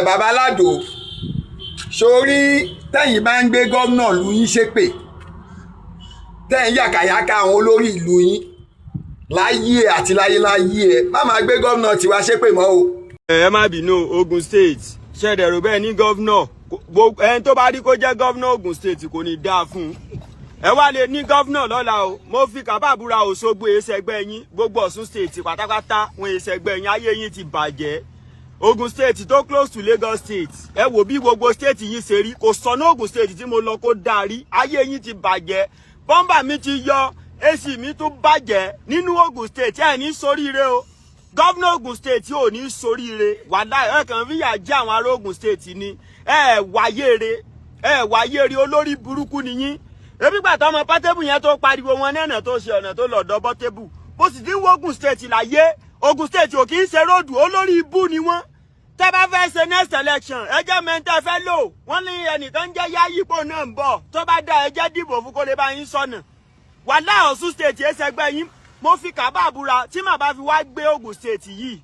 Bàbá Aládò, sórí tẹ́yìn bá ń gbé gómìnà ìlú yín ṣépè, tẹ́yìn yàkàyàkà àwọn olórí ìlú yín láyé àti láyé láyé, ẹ má máa gbé gómìnà tiwa ṣépè mọ́ o. Ẹ má bínú. Ogun State ṣẹ̀dẹ̀rù bẹ́ẹ̀ ní governor. Ẹni tó bá rí kó jẹ́ governor Ogun State, kò ní dáa fún un. Ẹ wá lè ní governor lọ́la o. Mo fi kàbá búra, Òṣogbo èsẹ̀gbẹ́ yín, gbogbo Ọ̀ṣun State pátápátá wọn èsẹ̀gbẹ́ yín. Ayé yín ti bàjẹ́. Ogun State tó close to Lagos State, ẹ wò bí gbogbo state yín ṣe rí. Kò sọnà Ogun State tí mo lọ kó darí. Ayé yín ti bàjẹ́. Bọ́mbà mi ti yọ, AC mi tún bàjẹ́ nínú Ogun State. Ẹ ní soríire o. Governor Ogun State ò ní soríire. Wàhálà ẹ kàn fìyà jẹ àwọn ará Ogun State ni. Ẹ wáyé re, ẹ wáyé re. Olórí burúkú ni yín. Ebi gbà tó ọmọ Portable yẹn tó pariwo wọn ní ọ̀nà tó ṣe, ọ̀nà tó lọ́dọ̀ Portable, bó sì ti ń wo Ogun State láyé, Ogun State ò kì í ṣe road. Olórí ibú ni wọ́n. Tẹ́ bá fẹ́ ṣe next election, ẹ jẹ́ mẹ́ńtẹ́ fẹ́ lò. Wọ́n ní ẹnìkan jẹ́ Yáyípo náà ń bọ̀. Tó bá dá, ẹ jẹ́ dìbò fún kó lè bá yín sọ̀nà. Wàhálà, Ọ̀ṣun State ẹsẹ̀gbẹ́ yín. Mo fi kàbá búra, tí màá bá fi wá gbé Ogun State yìí,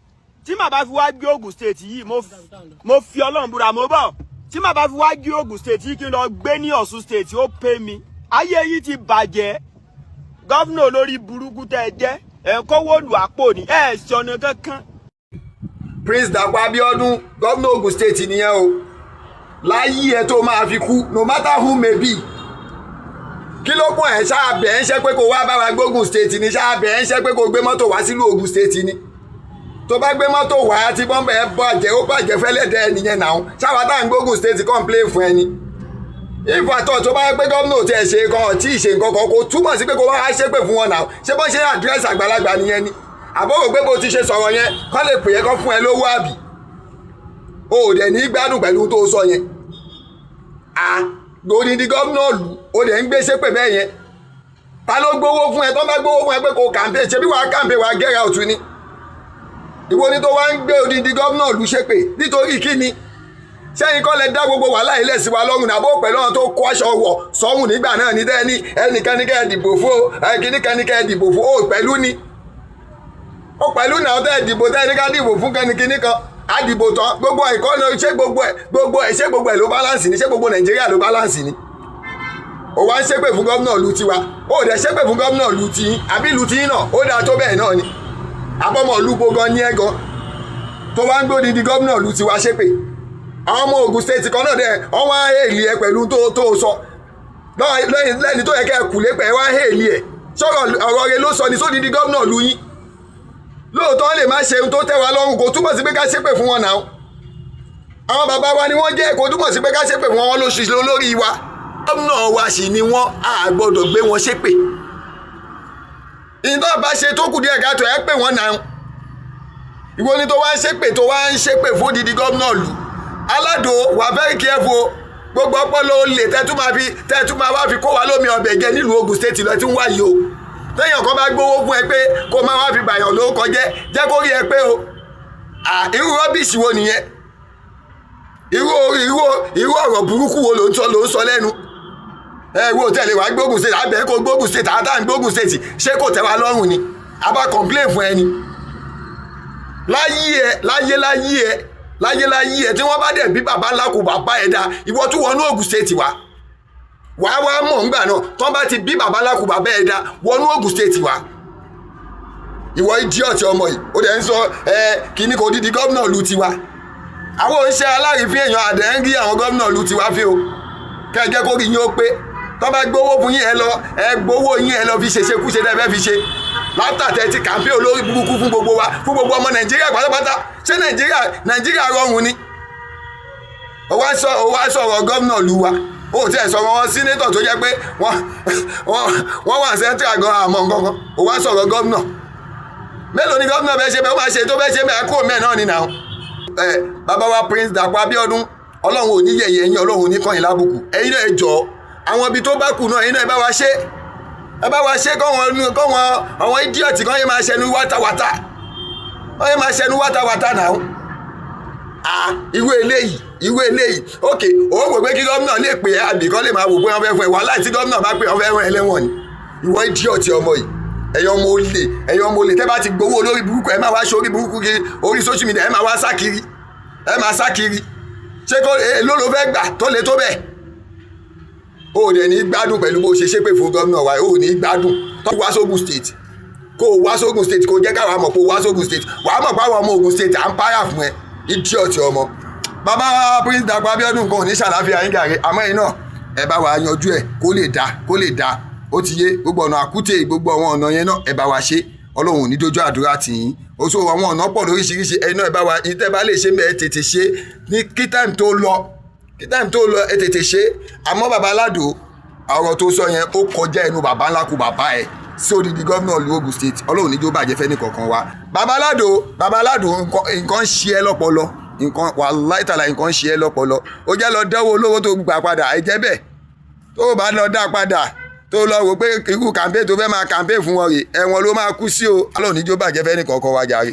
tí màá bá fi wá gbé Ogun State yìí, mo fi Ọlọ́run búra, mo bọ̀. Tí màá bá fi wá gbé Ogun State yìí, kí n lọ gbé ní Ọ̀ṣun State, ó pé mi. Ayé yìí ti bàjẹ́. Governor olórí burúkú tẹ́ ẹ jẹ́, ẹ̀ ń kówó lù àpò ní ẹ̀ ṣọ̀nà kankan. Prince Dàpọ̀ Abíọ́dún, gómìnà Ogun State nìyẹn o. Láyé ẹ tó máa fi kú, no matter who may be, kí ló kún ẹ̀? Ṣáàbẹ̀ ń ṣe pé kó wá bá wa gbógun state ni? Ṣáàbẹ̀ ń ṣe pé kó gbé mọ́tò wá sílùú Ogun State ni? Tó bá gbé mọ́tò wá, tí bọ́m̀bẹ̀ ẹ bàjẹ́, ó bàjẹ́ fẹ́lẹ́dẹ́ nìyẹn náà. Ṣáwa tá à ń gbógun state complain fún ẹni ìfàtọ̀ tó bá yẹ pé gómìnà tí ẹ ṣe kan tí ì ṣe nǹkan kan, kò túmọ̀ sí pé kó wá ṣépè fún wọn náà. Ṣé bọ́n ṣe address àgbàlagbà nìyẹn ni? Àbọ̀wò pé bó ti ṣe sọ̀rọ̀ yẹn, kọ́ lè pè é, kọ́ fún ẹ lówó, àbí o ò dẹ̀ ní gbádùn pẹ̀lú tó sọ yẹn? À odidi gómìnà lù ó dẹ̀ ń gbé ṣépè bẹ́ẹ̀ yẹn. Ta ló gbowó fún ẹ? Tó bá gbowó fún ẹ pé kò campaign, ṣe bí wàá campaign, wàá get out ni. Ìwọ ni tó wá ń gbé odidi gómìnà lù ṣépè nítorí kí ni? Sẹ́yìn kọ́ lẹ dá gbogbo wàhálà ilẹ̀ sí wa lọ́rùn nàbó pẹ̀lú àwọn tó kó aṣọ wọ̀ sọ́rùn nígbà náà ní tẹ́ni ẹnìkan ní kẹ́ ẹ dìbò fún o, ẹnìkan ní kẹ́ ẹ dìbò fún o. Pẹ̀lú ni ó pẹ̀lú náà tẹ́ ẹ dìbò, tẹ́ ẹ ní ká dìbò fún kẹ́nikíní kan. Á dìbò tán, gbogbo ẹ̀kọ́ náà, ṣé gbogbo ẹ̀, gbogbo ẹ̀, ṣé gbogbo ẹ̀ ló balance ni? Ṣé gbogbo Nàìjíríà ló balance ni? Ó wá ń ṣépè fún gómìnà ìlú tiwa, ó dẹ̀ ṣépè fún gómìnà ìlú tiyín. Àbí ìlú tiyín náà ó dáa tó bẹ́ẹ̀ náà ni? Àbọ̀mọ̀ ìlú gbogbo ní ẹ̀ gan tó wá ń gbódìdí gómìnà ìlú tiwa ṣépè. Àwọn ọmọ Ògùn State kan náà dẹ̀ wọ́n wá hail ẹ pẹ̀lú tó sọ lẹ́ni tó yẹ kẹ́ ẹ kù lépẹ̀, ẹ wá hail ẹ. Sọ̀rọ̀ ọ̀rọ̀ rẹ ló sọ ní sódìdí gómìnà ìlú yín. Lóòótọ́ lè má ṣe ohun tó tẹ́ wa lọ́rùn, kò túmọ̀ sí pé ká ṣépè fún wọn náà. Àwọn bàbá wa ni wọ́n jẹ́, kò túmọ̀ sí pé ká ṣépè fún wọn. Ló ṣiṣẹ́ lórí wa, gómìnà wa sì ni wọ́n, á gbọ́dọ̀ gbé wọn ṣépè. Ìtọ́ bá ṣe tó kù díẹ̀ káàtó, ẹ pè wọ́n náà. Ìwọ ni tó wá ń ṣépè, tó wá ń ṣépè fún odidi gómìnà lù. Aládò, wà very careful o. Gbogbo ọpọlọ olè tẹ́tú máa wá fi kó wa lómi ọbẹ̀ jẹ nílùú Ògùn State lọ tí ń wáyé o. Téèyàn kan bá gbowó fún ẹ pé kó máa wá fi bàyàn lórúkọ jẹ́, jẹ́ kó rí ẹ pé o. Irú rubbish wo nìyẹn? Irú ọ̀rọ̀ burúkú wo ló ń sọ lẹ́nu? Ẹ wo tẹ̀lé wàá gbógun State, àbẹ̀ kó gbógun State, àtà ń gbógun State, ṣé kò tẹ́ wa lọ́rùn ni? A bá complain fún ẹni láyé ẹ, láyé láyé ẹ, láyé láyé ẹ. Tí wọ́n bá dẹ̀ bí bàbá ńlá kò bàbá ẹ̀ dá, ìwọ tún wọnú Ògùn State wá, wàá wá mọ̀ ńgbà náà. Tí wọ́n bá ti bí bàbá ńlá kò bàbá ẹ̀ dá wọnú Ògùn State wá, ìwọ idiot ọmọ yìí. Ó dẹ̀ ń sọ ẹ kíní kò dídí gómìnà ìlú tiwa. Àwọn oníṣẹ́ alárífín èèyàn àdẹ̀ ń rí àwọn gómìnà ìlú tiwa fi o. Kẹ́ ẹ jẹ́ kó rí yín ó pé. Tó bá gbowó fún yín, ẹ lọ, ẹ gbowó yín, ẹ lọ fi ṣe ṣekúṣe tẹ́ fẹ́ fi ṣe látàtẹ̀ ti campaign olórí burúkú fún gbogbo wa, fún gbogbo ọmọ Nàìjíríà pátápátá. Ṣé Nàìjíríà rọrùn ni? Ó wá sọ̀rọ̀ gómìnà ìlú wa, ó tiẹ̀ sọ̀rọ̀ wọn senator tó jẹ́ pé wọ́n wà central gan àmọ́ nǹkan. Ó wá sọ̀rọ̀ gómìnà. Mélòó ni gómìnà bẹ́ẹ̀ ṣe bẹ́ẹ̀? Ó máa ṣe tó bẹ́ẹ̀ ṣe bẹ́ẹ̀ kó mẹ́ẹ̀ náà ni nà. Ẹ bàbá wa Prince Dàpọ̀ Abíọ́dún, Ọlọ́run ò ní yẹ̀yẹ́ yín, Ọlọ́run ò ní kàn yín lábùkù. Ẹ̀yin náà, ẹ jọ̀ọ́, àwọn ibi tó bá kù náà, ẹ̀yin náà, ẹ bá wa ṣe, ẹ bá wa ṣe. Kọ́wọn àwọn idiot kan yẹn máa ṣẹnu wátawàtà, wọ́n yẹn máa ṣẹnu wátawàtà náà. Ah, irú eléyìí, irú eléyìí, ok, ó wò pé kí gómìnà lè pè é, àbí kọ́ lè máa wò pé wọ́n fẹ́ fún ẹ wàhálà. Tí gómìnà bá pè, wọ́n fẹ́ rán ẹ lẹ́wọ̀n ni. Ìwọ idiot ọmọ yìí, ẹ̀yin ọmọ olè, ẹ̀yin ọmọ olè, tẹ́ bá ti gbowó olórí burúkú, ẹ máa wá ṣe orí burúkú kiri orí social media, ẹ máa wá sá kiri, ẹ máa sá kiri. Ṣé kó èló ló fẹ́ gbà tó le tó bẹ́ẹ̀? O ò dẹ̀ ní gbádùn pẹ̀lú bó ṣe ṣépè fún gómìnà wa. O ò ní gbádùn tó wá sógun State, kó o wá sógun State, kó o jẹ́ káwa mọ̀ kó o wá sógun State. Wàá mọ̀ pé àwọn ọmọ Ògùn State à ń páyà fún ẹ, idiot ọmọ. Bàbá Prince Dàpọ̀ Abíọ́dún, nǹkan ò ní ṣàlàáfíà yín gàrí, àmọ́ yín náà, ẹ bá wa yanjú ẹ kó lè dá, kó lè dá. Ó ti yé gbogbo ọ̀nà àkútè, gbogbo àwọn ọ̀nà yẹn náà, ẹ bá wa ṣe. Ọlọ́run ò ní dójú àdúrà tì yín. Oṣù àwọn ọ̀nà pọ̀ lóríṣiríṣi. Ẹ̀yin náà, ẹ bá wa ìtẹ́ bá lè ṣe mẹ́, ẹ tètè ṣe ní kí time tó lọ, kí time tó lọ, ẹ tètè ṣe. Àmọ́ bàbá Aládò, ọ̀rọ̀ tó sọ yẹn, ó kọjá ẹnu bàbá ńlá kú bàbá ẹ̀ sí odidi gómìnà ìlú Ògùn State. Ọlọ́run níjó bàjẹ́ fẹ́ ní kọ̀ọ̀kan wa. Bàbá Aládò, bàbá Aládò, nǹkan ń ṣe ẹ́ lọ́pọlọ, nǹkan, wàláhì tàlà, nǹkan ń ṣe ẹ́ lọ́pọlọ. Ó jẹ́ lọ dánwò olówó tó gbà padà. Ẹ jẹ́ bẹ́ẹ̀, tó o bá lọ dá padà, tó lọ wò pé irú campaign tó fẹ́ máa campaign fún wọn rè, ẹ̀wọ̀n ló máa kú sí o. Ọlọ́run níjó bàjẹ́ fẹ́ ní kọ̀ọ̀kan wa jàre.